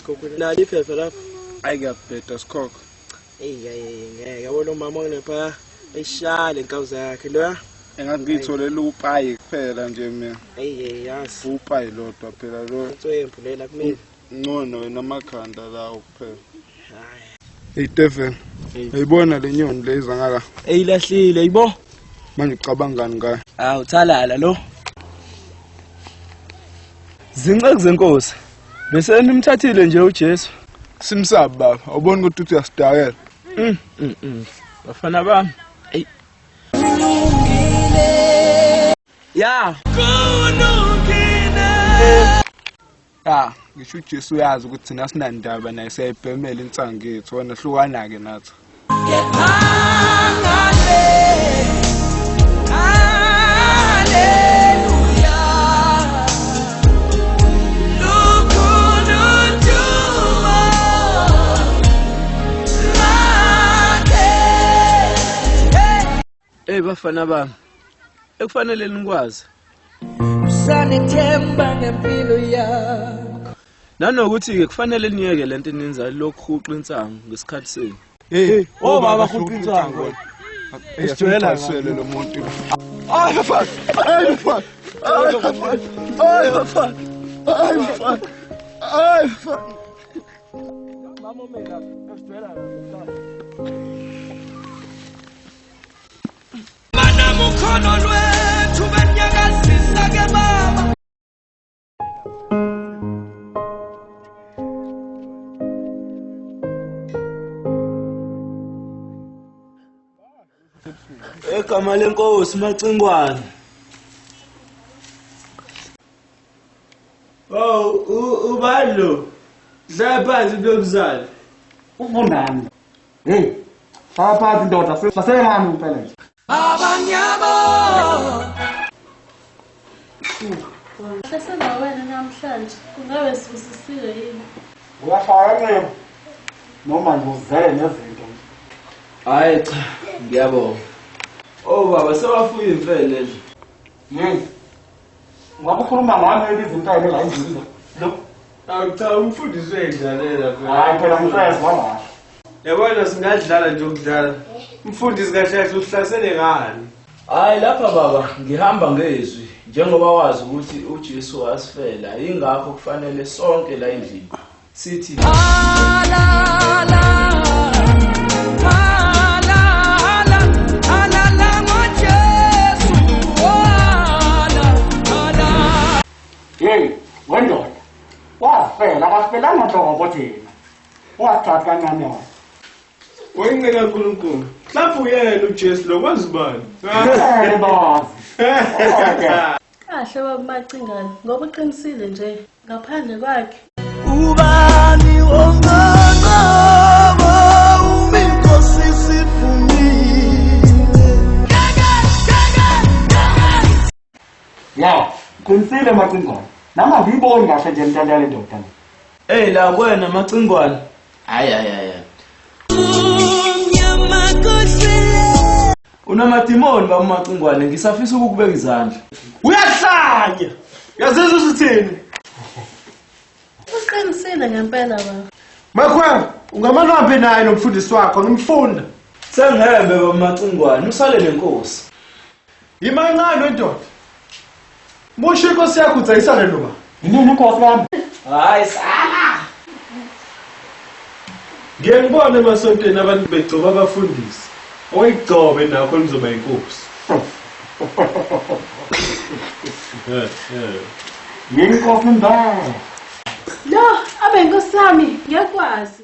esikhokhweni. Nali iphepha lapha. Hayi kuyabheda sikhokho. Eyi hayi ngeke yabona umama onepha eshale inkawuza yakhe lo. Engathi ngiyitholele upayi kuphela nje mina. Eyi yazi. Upayi lodwa phela lo. Inswempu lela kumina. Ngcono wena amakhanda lawo kuphela. Hayi. Hey Stephen, uyibona le nyoni le iza ngala? Eyilahlile yibo. Manje ucabangani ngayo? Awu thalala lo. Zinceku zenkosi. Bese nimthathile nje uJesu. Simsabi baba, awuboni ukuthi uyasidakela. Bafana bami. Ey. Ya. Ah, ngisho uJesu uyazi ukuthi thina sinandaba naye siyayibhemela insangu yethu, wena hlukana ke nathi. Hey bafana bami, ekufanele nikwazi usanethemba ngempilo yakho. Nanokuthi ke kufanele niyeke lento eniyenzayo lokhuqa insangu ngesikhathi senu. Hey, oh baba khuqa insangu. Isijwayela lo muntu. Ay bafana, ay bafana. Ay bafana. Ay bafana. Ay bafana. Ay bafana. Mama umela, esijwayela. Mukhono lwethu benyakazisa ke baba. Egama lenkosi Macingwane. Oh, ubani lo? Dlala phansi mnumzane. Uvunani? Hey, hlala phansi ndoda, sasengami impela nje. Hlasela wena namhlanje kungabe sibusisiwe yini? Uyashaya nceku noma nje uzele nezinto nje. Hayi cha, ngiyabonga. Oh baba sewafuya imfene nje. Hey. Ungabe ukhuluma ngami izinto la endlini lo. Awu cha umfundisi uyayidlalela phela. Hayi phela ngiyezwa kahle. Yabona singadlala nje ukudlala. Umfundisi kahle kahle uhlasele ngani? Hayi lapha baba ngihamba ngezwi njengoba wazi ukuthi uJesu wasifela ingakho kufanele sonke la endlini sithi Hey wendoda wafela akafelanga nhlobo thina ungasithathi kancane wena. Wayengcela uNkulunkulu. Mhlawumbe uyena uJesu lo kwazi bani? Bazi. Kahle baba Macingwane ngoba uqinisile nje ngaphandle kwakhe. Ubani onganqaba uma inkosi sifumile. Ya, uqinisile Macingwane. Nami angiyiboni kahle nje mntana le ndoda. Hey la wena Macingwane. Hayi hayi hayi. Unamadimoni baba Macingwane ngisafisa ukukubeka izandla. Uyahlanya. Uyazizwa uthini? Uqinisile ngempela baba. Makhwela, ungamane uhambe naye nomfundisi wakho ngimfunda. Sengihembe baba Macingwane usale nenkosi. Yimancane wendoda. Musho inkosi yakho udzayisane noba. Yini inkosi yami? Hayi sala. Ngiye ngibone emasontweni abantu begcoba abafundisi. Oyigcobe nakho nizoba inkosi. Yini inkosi mbala? Lo, abe inkosi yami, ngiyakwazi.